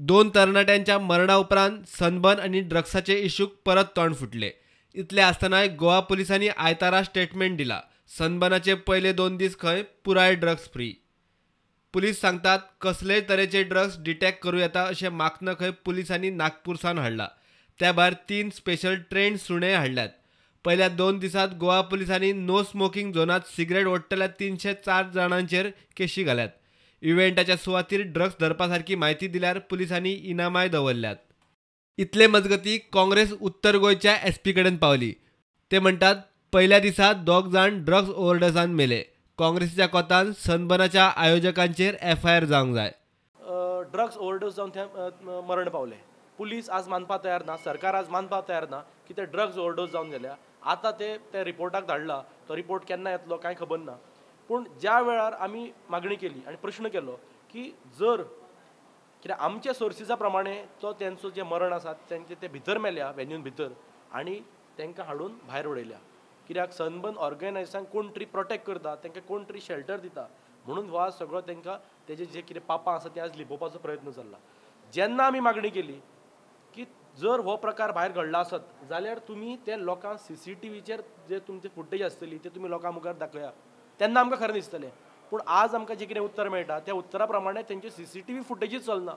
2 तरणाट्यांच्या मरणा उपरांत सनबर्न आनी ड्रग्साचे इशूक परत तोंड फुटले. इतले आसतनाय गोवा पुलिसांनी आयतारा स्टेटमेंट दिला. सनबर्नाचे पयले 2 दीस खंय पुराय ड्रग्स फ्री. पुलीस सांगतात कसलेय तरेचे ड्रग्स डिटेक्ट करूं येता अशें माक्न खंय पुलिसांनी नागपूरसान हाडला. त्या भायर 3 स्पेशल ट्रेन सुणे हाडल्यात. पयल्या 2 दिसांत गोवा पुलिसांनी नो स्मोकिंग झोनांत सिगरेट ओडटल्या 304 जाणांचेर केशी घाल्यात. इव्हेंटाच्या सुवातीर ड्रग्स धरपा सारकी म्हायती दिल्यार पुलिसांनी इनामाय दवरल्यात. इतले मजगती काँग्रेस उत्तर गोंयच्या एसपी कडेन पावली. ते म्हणटात पयल्या दिसा 2 जाण ड्रग्स ओव्हरडोसान मेले. काँग्रेसीच्या कोतान सनबर्नाच्या आयोजकांचेर एफआयआर जावंक जाय. ड्रग्स ओव्हरडोस जावन ते मरण पावले. पुलीस आज मानपाक तयार ना, सरकार आज मानपाक तयार ना की ते ड्रग्स ओव्हरडोस जावन गेल्या. आतां ते त्या रिपोर्टाक धाडला, तो रिपोर्ट केन्ना येतलो कांय खबर ना. पूण ज्या वेळार आमी मागणी केली आनी प्रश्न केलो की जर कित्याक आमच्या सोर्सिसा प्रमाणे तो तेंचो जें मरण आसा तेंचे ते भितर मेल्या व्हेन्यून भितर आनी तांकां हाडून भायर उडयल्या. कित्याक सनबर्न ऑर्गनायजरांक कोण तरी प्रोटेक्ट करता, तांकां कोण तरी शेल्टर दिता, म्हणून हो आज सगळो तांकां तेजे जे कितें पापां आसा ते आज लिपोवपाचो प्रयत्न चल्ला. जेन्ना आमी मागणी केली की जर हो प्रकार भायर घडला आसत जाल्यार तुमी ते लोकांक सीसीटीव्हीचेर जे तुमचे फुटेज आसतली ते तुमी लोकां मुखार दाखया, तेन्ना आमकां खरें दिसतलें. पूण आज आमकां जें कितें उत्तर मेळटा त्या उत्तरा प्रमाणे तेंचे सीसीटीव्ही फुटेजूच चलना.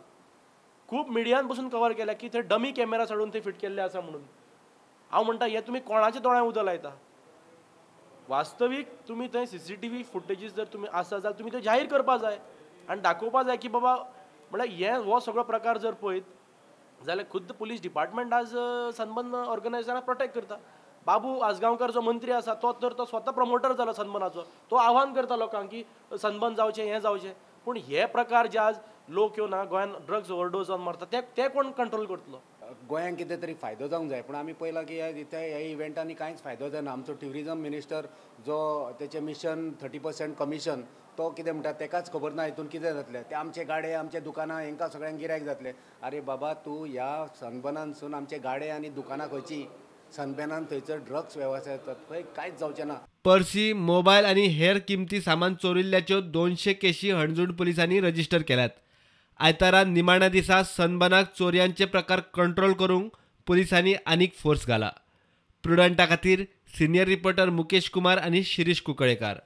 खूब मिडियान पसून कवर केल्या की ते डमी कॅमेरा हाडून ते फिट केल्ले आसा म्हणून. हांव म्हणटा हें तुमी कोणाच्या दोळ्यांक उदक लायता? वास्तवीक तुमी थंय सीसीटीव्ही फुटेजीस जर तुमी आसा जाल्यार तुमी त्यो जाहीर करपा जाय आनी दाखोवपा जाय की बाबा म्हळ्यार हें हो सगळो प्रकार जर पळयत जाल्यार खुद्द पुलीस डिपार्टमेंट आज सनबर्न ऑर्गनायजराक प्रोटेक्ट करता. बाबू आजगांवकर जो मंत्री आसा तो तर तो स्वता प्रमोटर जाला सनबर्नाचो, तो आव्हान करता लोकांक की सनबर्न जावचें, हें जावचें. पूण हे प्रकार जे आज लोक येवन गोंयांत ड्रग्स ओव्हरडोज जावन मरता ते कोण कंट्रोल करतलो? गोंयांक कितें तरी फायदो जावंक जाय, पूण आमी पळयलां की ह्या इव्हेंटांनी कांयच फायदो जायना. आमचो ट्युरिजम मिनिस्टर जो तेचें मिशन 30% कमिशन तो कितें म्हणटा तेकाच खबर ना हितून कितें जातलें. ते आमचे गाडे, आमचे दुकानां हेंकां सगळ्यांक गिरायक जातलें. आरे बाबा, तूं ह्या सनबर्नानसून आमचे गाडे आनी दुकानां खंयची सनबर्नान थंयसर ड्रग्स वेवसाय जातात, थंय कांयच जावचें ना. पर्सी, मोबायल आनी हेर किमती सामान चोरिल्ल्याच्यो 200 केशी हणजूण पुलिसांनी रजिस्टर केल्यात. आयतारा निमाण्या दिसा सनबर्नाक चोरयांचे प्रकार कंट्रोल करूंक पुलिसांनी आनीक फोर्स घाला. प्रुडंटा खातीर सिनियर रिपोर्टर मुकेश कुमार आनी शिरीष कुंकळेकार.